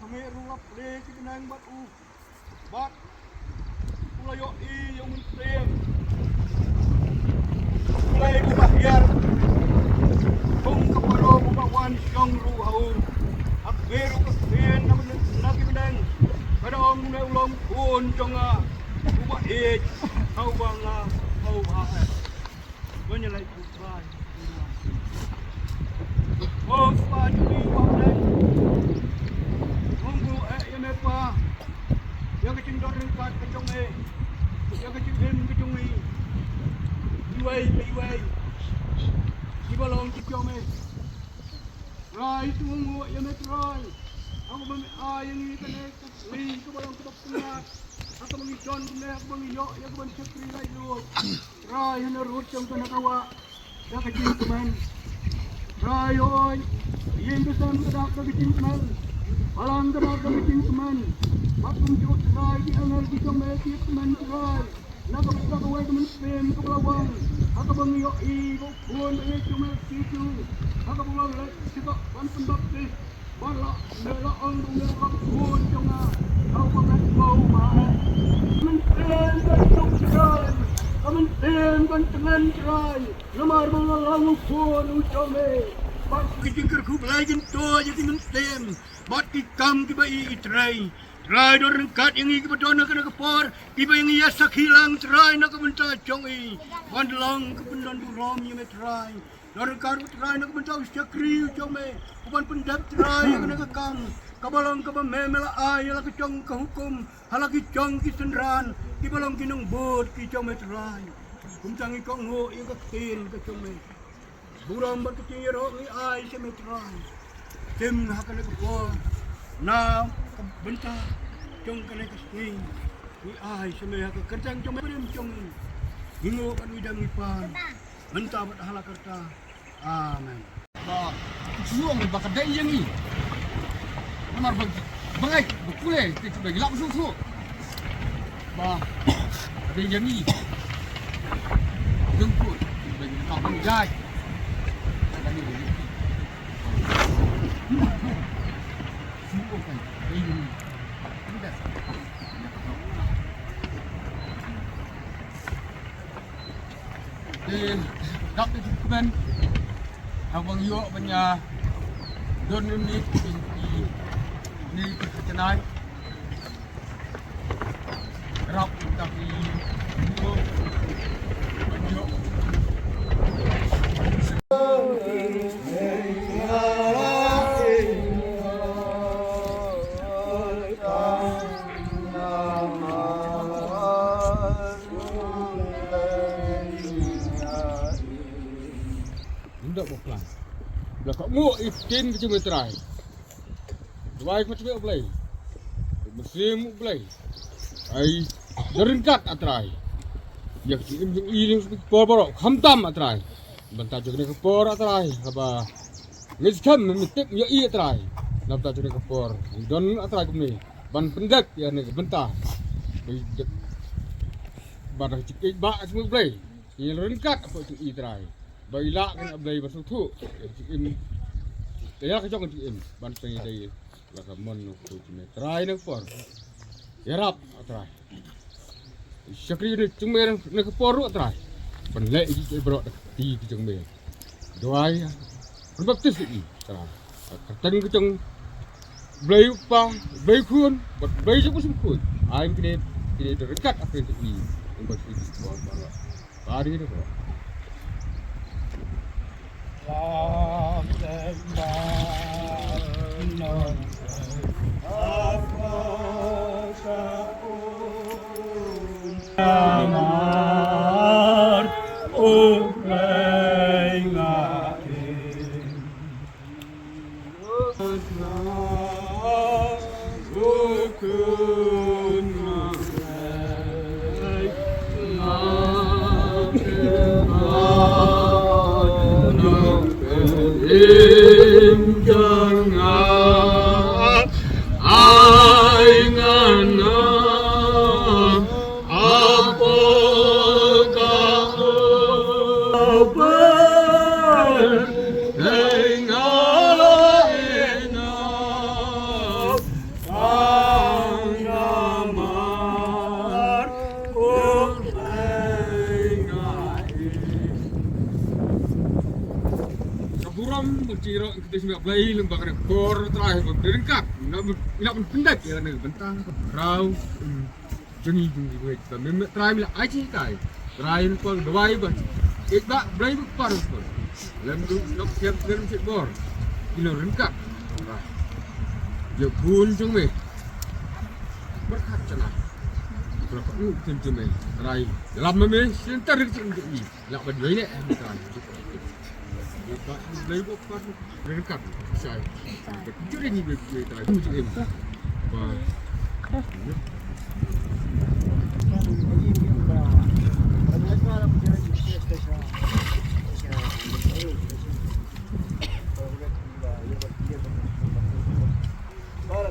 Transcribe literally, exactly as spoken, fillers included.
Ka mih ruh la plie ki bneng bad u, bad u la ïohi ïa u mynsiem. U Blei uba hiar, kum ka paralok uba wan shong ruh ha u. Ha khmih ruh ka ktien na bneng, na ki bneng, ka da ong, une u long u khun jong nga uba ïeit, ha uba nga, ha uba nga eh. Ban ïaleit U Trai. O Kpa jong ngi uba ha bneng, nga ong eh ïa me Pa, ïa ka jingdon ryngkat ka jong me, ïa ka jingim ka jong ngi, iwei pa iwei, kiba long ki jong me. Trai, to ong ïa me Trai, ha kaba me ai ïa ngi kane ka sngi kaba long kaba pyngngad, ha kaba ngi don kumne, ha kaba ngi ïoh ïa kaban shakri laitluid. Trai, hana rud jong ka na ka wah da ka jingkmen. Trai, hooid, ïing ka sem ka dap da ka jingkmen, balang ka dap da ka jingkmen. Bad kumjuh Trai, ki angel ki jong me ki kmen Trai, na ka bynta kawei ka mynsiem kaba la wan, ha kaba ngi ïohi ba u Khun ba ïeit jong me Jisu, ha kaba u la leit shato ban pynbaptis, ba la, me la ong ba une u long u Khun jong nga, ha uba nga sngewbha eh. Ka mynsiem kan suk Trai, ka mynsiem kan tngen Trai, namar ba u la long u Khun u jong me. Bad ki jingkyrkhu Blei kin tuid ïa ki mynsiem bad ki kam kiba i i Trai. Trai, don ryngkat ïa ngi kiba don ha kane ka por, kiba ïa ngi ïa sakhi lang Trai na ka bynta jong i. Wan long ka pyndon burom ïa me Trai. Don ryngkat ruh Trai na ka bynta u shakri u jong me, uban pyndep Trai ïa kane ka kam, kaba long kaba me me la ai ïa la ka jong ka hukum ha la ki jong ki synran kiba long ki nongbud ki jong me Trai. Kumta ngi kohnguh ïa ka ktien ka jong me. Burom bad ka jingïaroh ngi ai sha me Trai. Shim ha kane ka por, na ka bynta jong kane ka sngi, ngi ai sha me ha ka kyrteng jong me, ba rim jong ngi. Ngi nguh bad ngi dem ngi pan mynta bad ha la karta. Amen. Ba shuh ba ka dei ïa ngi. Namar ba, ba ngai ba pule te ba ngi lap shuh shuh. Ba ka dei ïa ngi. Jong pule ba ngi lap ban jai. Ka dei ïa ngi. Shuh kan dei ïa ngi. Te dap da jingkmen ha ba ngi ïoh ban ïa don ne ne ne ka janai. Rap da ki ban ïoh. Ynda ba plan. Ba la ka nguh ïa ka ktien ka jong me Trai. Duwai ka jong me U Blei. Mynsiem U Blei. Ai, da ryngkat A Trai. Ïa ka jingim jong i ïa ka por baroh khamtam A Trai. Bynta jong kane ka por A Trai. Haba ngi skhem me tip ïa i A Trai. Na bynta jong kane ka por. Ngi don A Trai kumne. Ban pyndep ïa kane ka bynta. Ba ka jingim ba ka jong me U Blei. Ngi ryngkat hapoh jong i Trai. Ba i lah kane Blei ba sngewthuh ïa ka jingim. Ïa ka jong ka jingim ban pynïadei la ka mon u Trai na ka por. Ïarap A Trai. Shakri ne jong me na ka por ruh A Trai. Ban leh ïa ki baroh da ka kti ka jong me. Duwai. Ban baptis ïa i Trai. Ka kyrteng ka jong Blei u Kpa, Blei u Khun, bad Blei u Mynsiem Bakhuid. Ai kine, kine da ryngkat ha ka kyrteng jong i. Ban baptis ïa ki baroh. Bad ïa ki baroh. Chi ro kita sima Blei lem bak ne kor Trai ba ryngkat. Ina ina pun pendak ya ne bentang rau. Jeng i jeng i ba mem Trai mila aji kai. Trai ni pang dawai ba. Ik ba Blei ba par ba. Lem du nok siap lem sit bor. Ina ryngkat. Ya pun jeng me. Berkat chana. Berkat u jeng jeng me. Trai. Dalam me me. Sentar jeng jeng i. Lak ba dwai ne em kan. Ba dwai ba par. Rengkat. Sai. Juri ni be be trai. Mu juri. Ba. Para